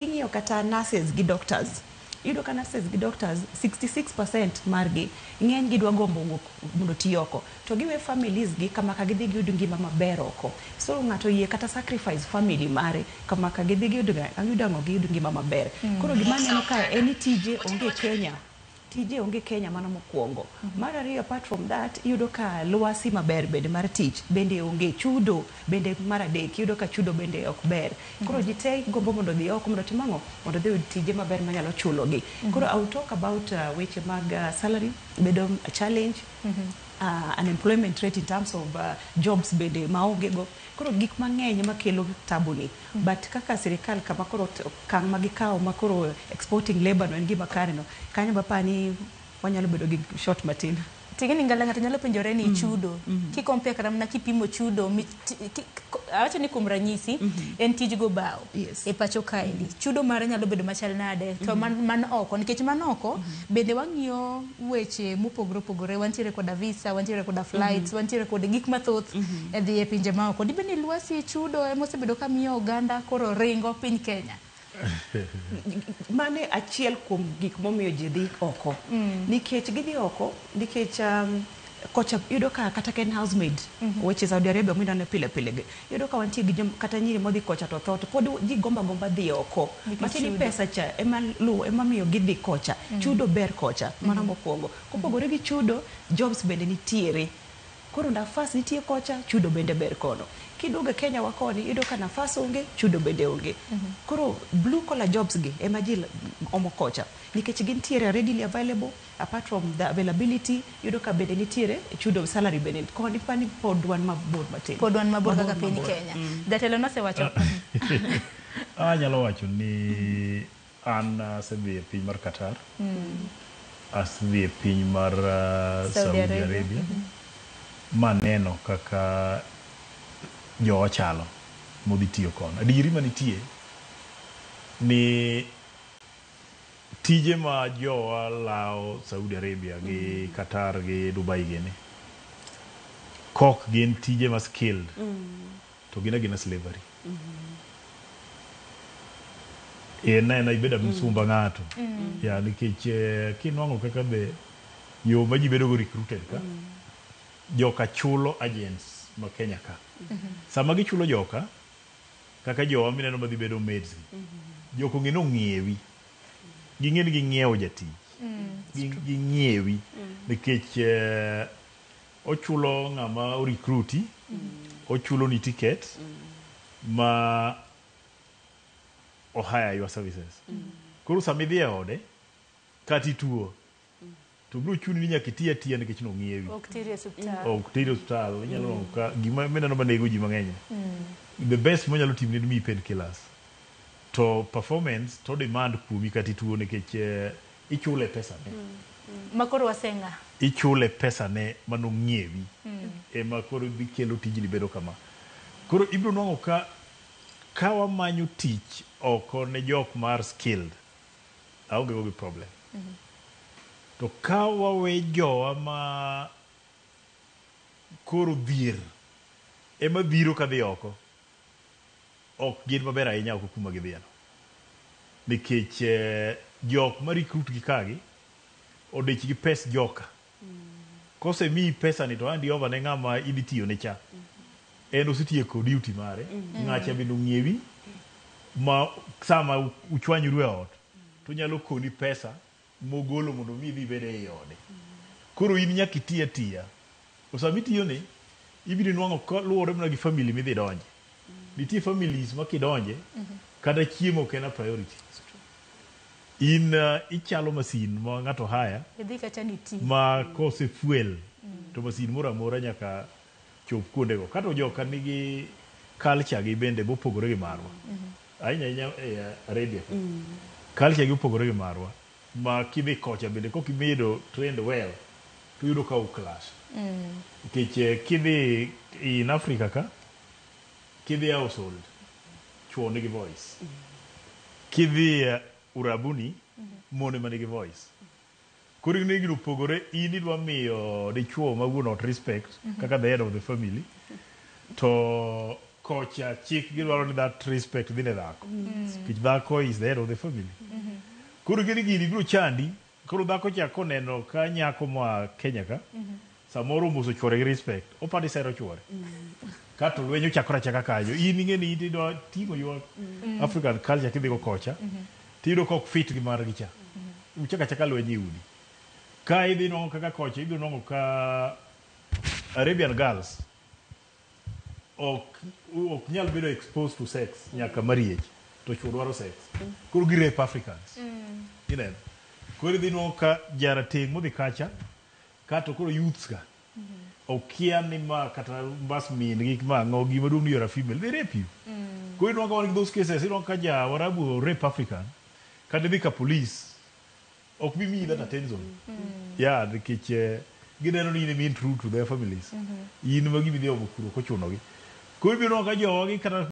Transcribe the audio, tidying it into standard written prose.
King'iyo kata nurses gi doctors, iyudo ka nurses gi doctors 66% margi ng'eny gi dwa gombo wuok mondo oti oko. To giwe families gi kama ka gidhi giyud ngima maber oko. So ng'ato oyie kata sacrifice family mare kama ka gidhi giyud giyud ang'o giyud ngima maber. Koro gima aneno ka en ni tije onge Kenya. Tije onge Kenya mano mokuongo. Mar ariyo apart from that, iyudo ka lwasi maber bende mar tich bende onge. Chudo bende mar adek, iyudo ka chudo bende ok ber. Koro ji te gombo mondo odhi oko mondo otim ang'o? Mondo odhi oyud tije maber manyalo chulogi. Koro I will talk about weche mag salary bedo challenge, unemployment rate in terms of jobs bende maonge go. Koro gik mang'eny ema kelo tabu ni. But kaka sirikal kama koro okang' ma gikawo ma koro exporting labour no en gima kare no, kanyo be apani wanyalo bedo gi short matin. Ting'eni ngala ng'ato nyalo penjore ni chudo ki compare kata mana kipimo chudo awacho ni kuom ranyisi en tij go bao e pacho kaendi chudo mare nyalo bedo machal nade to man oko nikech man oko bende wang'iyo weche mopogore opogore wantiere koda visa wantiere koda flights wantiere kod gik mathoth e dhi e pinje maoko dibed ni lwasi chudo ema osebedo ka miyo oganda koro ringo piny Kenya. Mano e achiel kuom gik momiyo ji dhi oko. Nikech gidhi oko nikech kocha iyudo ka kata ka en housemaid, weche Saudi Arabia mineno pile pile gi, iyudo ka wantie gi jom, kata nyiri modhi kocha to tho to pod ji gombo agomba dhi oko. Nikech Matiende ni chudo. pesa cha ema luwo, ema miyo gidhi kocha. Chudo ber kocha, mano mokwongo. Kopogore gi chudo, jobs bende nitiere. Koro nafas nitie kocha, chudo bende ber kono. Kiduogo e Kenya wa koni, iyudo ka nafas onge, chudo bende onge. Koro blue collar jobs gi ema ji omo kocha. Nikech gintiere readily available, apart from the availability, iyudo ka bende nitiere chudo salary bende koni pani pod wan mabor matin. Pod wan mabor kaka Mabor, piny mabor. Kenya. Jatelo nosewacho. Anyalo wacho ni an asedhi e piny mar Qatar, asedhi e piny mar Saudi Saudi Arabia. Arabia, maneno kaka jowa chalo modhi tiyo kono. Adieri manitie ni tije ma jowa lawo Saudi Arabia gi Qatar gi Dubai gini, kok gin tije ma skilled, to gin agina slavery. En aena ibedo msumba ng'ato. Ya nikech kinwang'o kaka be yo ma ji bedo go recruited ka, joka chulo agents ma Kenya ka. Sama gichulo joka, kaka jowa mineno madhi bedo maids gi, joka ong'e ni ong'iewi. Ging'e ni ging'iewo jatich. Ging'iewi. Nikech ochulo ng'ama o-recruiti, ochulo ni ticket ma o-hire your services. Koro sama idhi e ode, kata ituo, to biro chuni ni nyaka iti atiya nikech nong'iewi. Ok teri e osiptal. Ok teri e osiptal, inyalo nwang'o ka gima mineno manego ji mang'eny. The best monyalo timni en miyi painkillers. To performance to demand kuomi kata ituo nikech ichule pesa ne. Ma koro waseng'a. Ichule pesa ne manong'iewi. Ema koro dhi kelo tijni bedo kama. Koro ibiro nwang'o ka wamanyo tich oko ne jok mar skilled, aonge go gi problem. To ka wawe jowa ma koro dhier ema biro kadhi oko, ok gin maber ahinya oko kuma gidhiye no. Nikech jok ma recruit gi kagi odich gi pes joka. Kosemiyi pesa ni to hand over ne ng'ama idhi tiyo ne cha. En osetieko duty mare, ng'acha bende ong'iewi ma sama uchwanyuru e ot to onyalo koni pesa mogolo mondo mi idhi ibed ei ode. Koro in nyaka iti atiya. To sama itiyo ni, ibiro nwang'o ka luwore mana gi family midhi donje. Nitie families ma kidonje, kata chiemo ok en a priority. In ichalo masin ma ng'ato hire, Idhi kacha ni ti. ma kose fuel, to masin moro amora nyaka chop kuondego. Kato joka nigi culture gi bende mopogore gi marwa. Ahinya ahinya e Arabia ka. Culture gi opogore gi marwa. Ma kidhi kocha bende kok ibedo trained well, to iyudo ka u clash. Nikech kidhi in Africa ka, kidhi household, chuo nigi voice. Kidhi Urabuni, mon ema nigi voice. Koro ing'e gino opogore, in idwa miyo dichuo ma wuon ot respect kaka the head of the family, to Kocha chik gidwaro ni that respect dhi ne dhako. Nikech dhako is the head of the family. Koro gini gini biro chandi. Koro dhako cha koneno ka nyako moa Kenya ka, samoro omoso chuore gi respect, opani sero chuore. Kato lweny ochakore achaka kanyo. In ing'e ni idwa ting'o your African culture kidhigo kocha, tiyudo ka ok fit gi margi cha. Uchako achaka lweny e udi. Ka idhi nwang'o kaka kocha, ibiro nwang'o ka Arabian girls ok nyal bedo exposed to sex nyaka marriage to chuo dwaro sex. Koro gi rape Africans. Ineno? Koro idhi nwang'o ka jarateng' modhi kacha, kato koro youths ka okia ni ma kata mbas min gi ma ang'o gima duong' ni you're a female they rape you. Koro inwang'o ka wan gi those cases inwang'o ka ja Warabu rape African kata idhi ka police ok bi miyi that attention. Yeah, nikech gineno ni in ema intrude to their families. In ma gima idhi omo kuro kochunogi. Koro ibiro nwang'o ka jowa gi kata